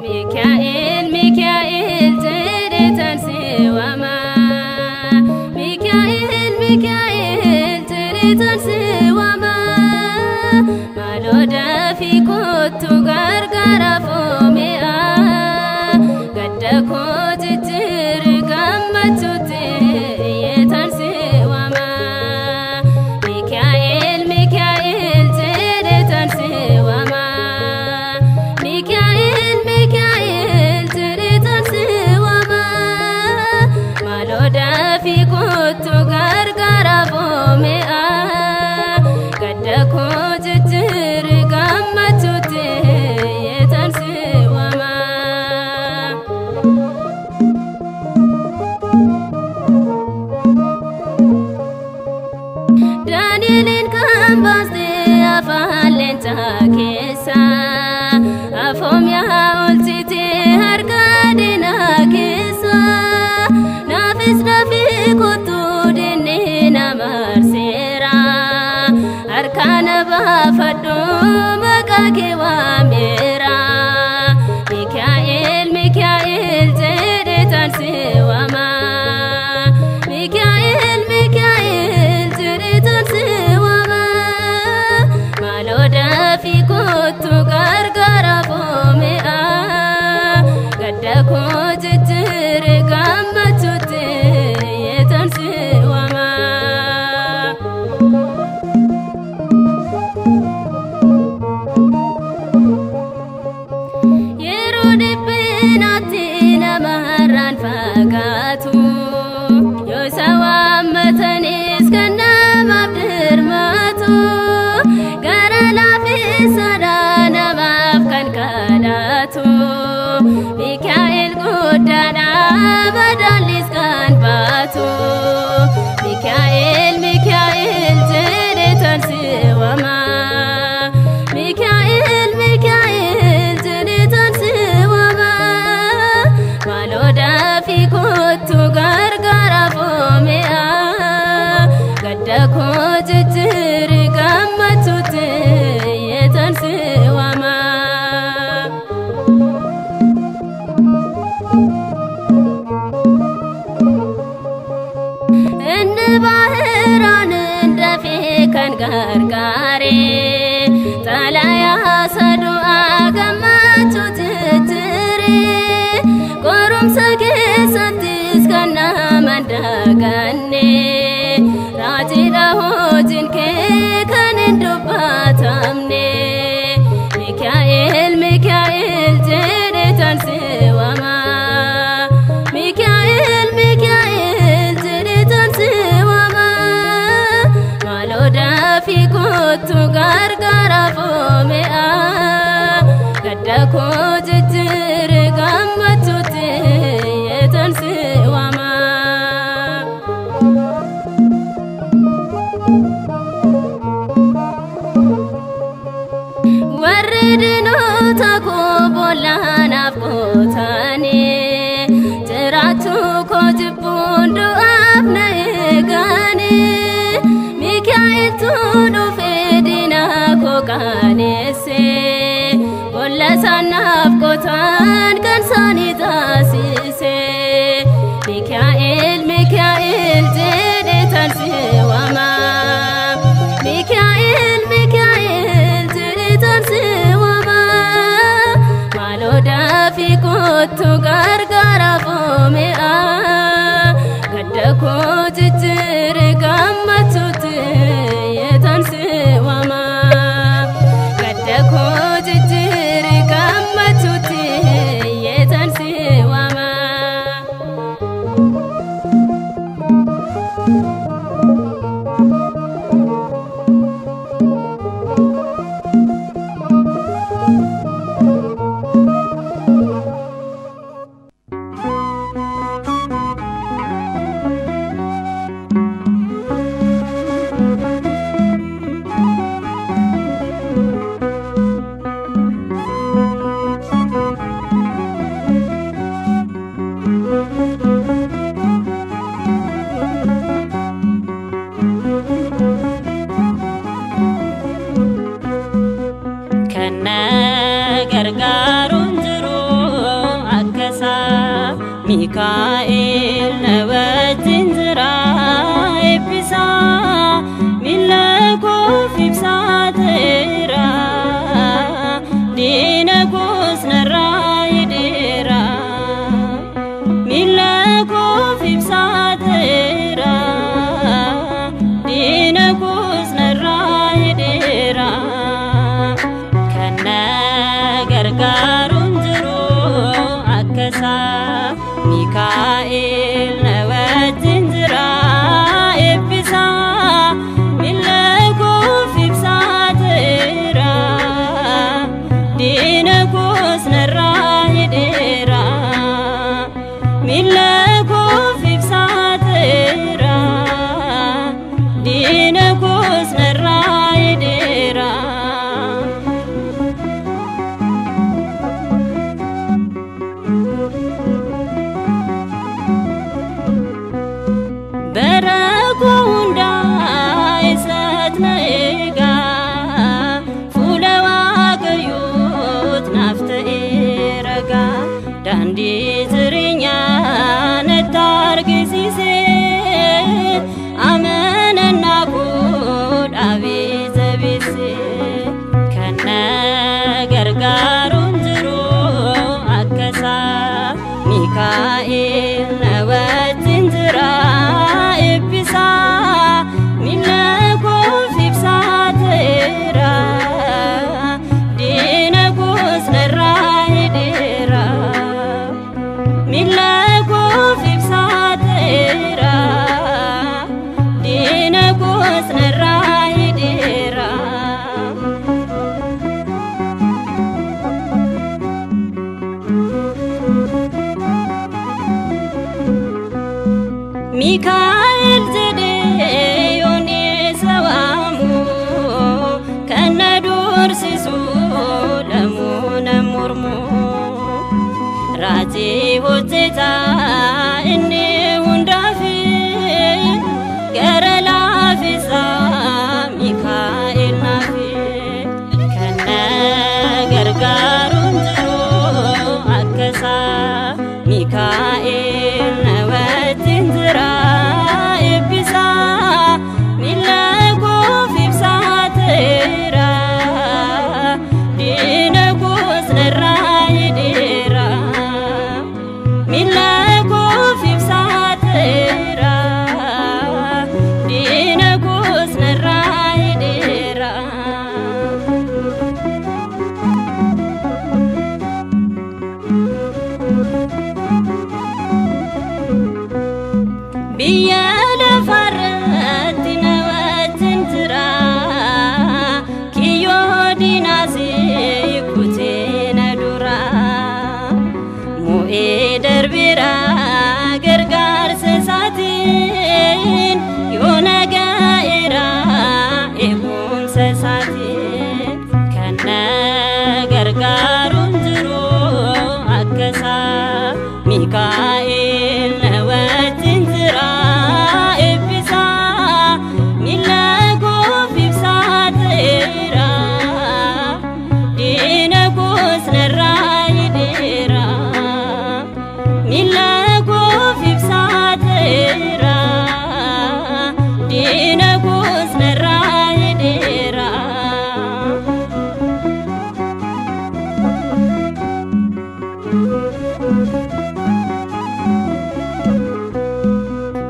Mikaa'el Mikaa'el jedheetan si waama. Mikaa'el Mikaa'el jedheetan si waama. Maaloo dafii kottu gargaara foomi'a. Gadda koo jijjiiri gammachuutti iyyeetan si waama. Mikaa'el Mikaa'el jedheetan si waama. Mikaa'el Mikaa'el jedheetan si waama. Maaloo dafii kottu gargaara foomi'a. Gadda koo jijjiiri gammachuutti iyyeetan si waama. Daani'eliin kan baastee afaan leencaa keessa, afoomiyaa oolchitee harka diinaa keessa. Naafis dafii kottuu diinni na marseera, harka na baafadhu maqaa kee waameera. Mikaa'el Mikaa'el jedheetan si waama. Mikaa'el Mikaa'el jedheetan si waama. Maaloo dafii kottu gargaara foomi'a. Gadda koo jijjiiri gammachuutti iyyeetan si waama. Yeroo dhiphinaatti nama har'aan fagaatu, yoo isa waammatanis kan namaaf dirmatu, gara laafessadha namaaf kan kadhatu. Mikaa'el guddaadha madaallis kan baatu. Mikaa'el Mikaa'el jedheetan si waama. Mikaa'el Mikaa'el jedheetan si waama. Maaloo dafii kottu gargaara foomi'a. Gadda koo jijjiiri gammachuutti iyyeetan si waama. Inni baahiraan dafee kan gargaare, xalayaa sadu'aa gammachuu jijjiire, qorumsa keessattis kan nama hin daganne, raajiidha hojiin kee kan hin dubbatamne. Mikaa'el Mikaa'el jedheetan si waama. Mikaa'el Mikaa'el jedheetan si waama. Maaloo dafii kottu gargaara foomi'a. Gadda koo jijjiiri gammachuutti iyyeetan si waama. Warri diinota koo boolla naaf qootanii, jiraachuu koo jibbuun du'aaf na eeganii. Mikaa'eltu dhufee diina koo qaaneesse, boolla isaan naaf qotan kan isaanii taasise. Mikaa'el Mikaa'el jedheetan si waama. Mikaa'el Mikaa'el jedheetan si waama. Maaloo dafii kottu gargaara foomi'a. Gadda koo jijjiiri gammachuutti iyyeetan si waama. Gadda koo jijjiiri gammachuutti iyyeetan si waama. Mikaa'el na wajjin jira eebbisaa miilla koof ibsaa ta'eera diina koos narraa hidheera miilla koof ibsaa ta'eera diina koos narraa hidheera kan na gargaaruun jiru akka isaa Mikaa'el na wajjin jira eebbisaa miilla koof ibsaa ta'eera diina koos narraa hidheera miilla koof ibsaa ta'eera diina koos narraa hidheera. Bara koo hundaa eessatti na eegaa fuula Waaqayyoot naaf ta'ee ragaa daandii jireenyaa natti argisiisee amanannaa koo dhaabee jabeessee kan na gargaaruun jiru akka isaa Mikaa'el na wajjin jira eebbisaa miilla koof ibsaa ta'eera diina koos narraa hidheera miilla koof ibsaa ta'eera diina koos narraa hidheera. Mikaa'el jedhee yoon isa waamu kan na dursisu lamuu na mormu raajii hojjetaa inni hundaafi gara laafisaa Mikaa'el naafi kan na gargaaruun jiru akka isaa Mikaa'el na wajjin jira eebbisaa miilla koof ibsaa ta'eera diina koos narraa hidheera miilla koof ibsaa ta'eera diina koos narraa hidheera. Biyya lafarratti na wajjin jira kiyyoo diinaas kutee na dura mo'ee darbeera gargaarsa isaatiin yoo na ga'eera eegumsa isaatiin kan na gargaaruun jiru akka isaa Mikaa'el na wajjin jira eebbisaa miilla koof ibsaa ta'eera diina koos narraa hidheera miilla koof ibsaa ta'eera diina koos narraa hidheera.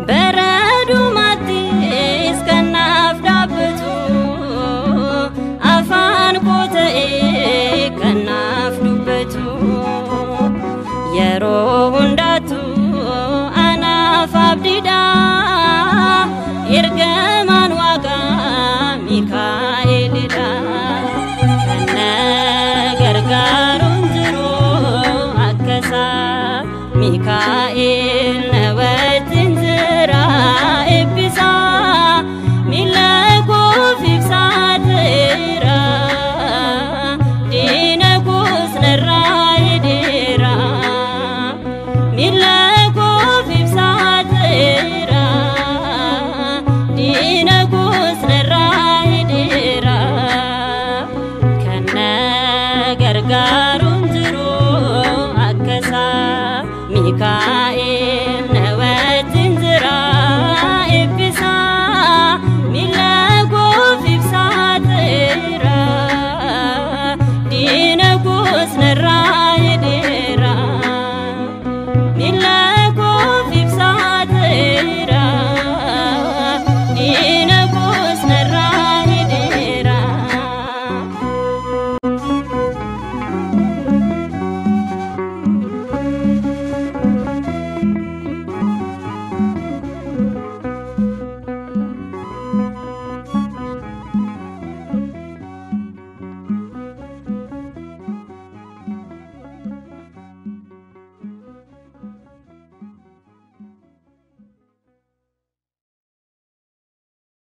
Bara dhumaattis kan naaf dhaabbatu afaan koo ta'ee kan naaf dubbatu yeroo hundaatu anaaf abdiidha ergamaan Waaqaa Mikaa'elidha kan na gargaaruun jiru akka isaa Mikaa'el na wajjin jira eebbisaa miilla koof ibsaa ta'eera diina koos narraa hidheera miilla koof ibsaa ta'eera diina koos narraa hidheera kan na gargaaruun jiru akka isaa Mikaa'el.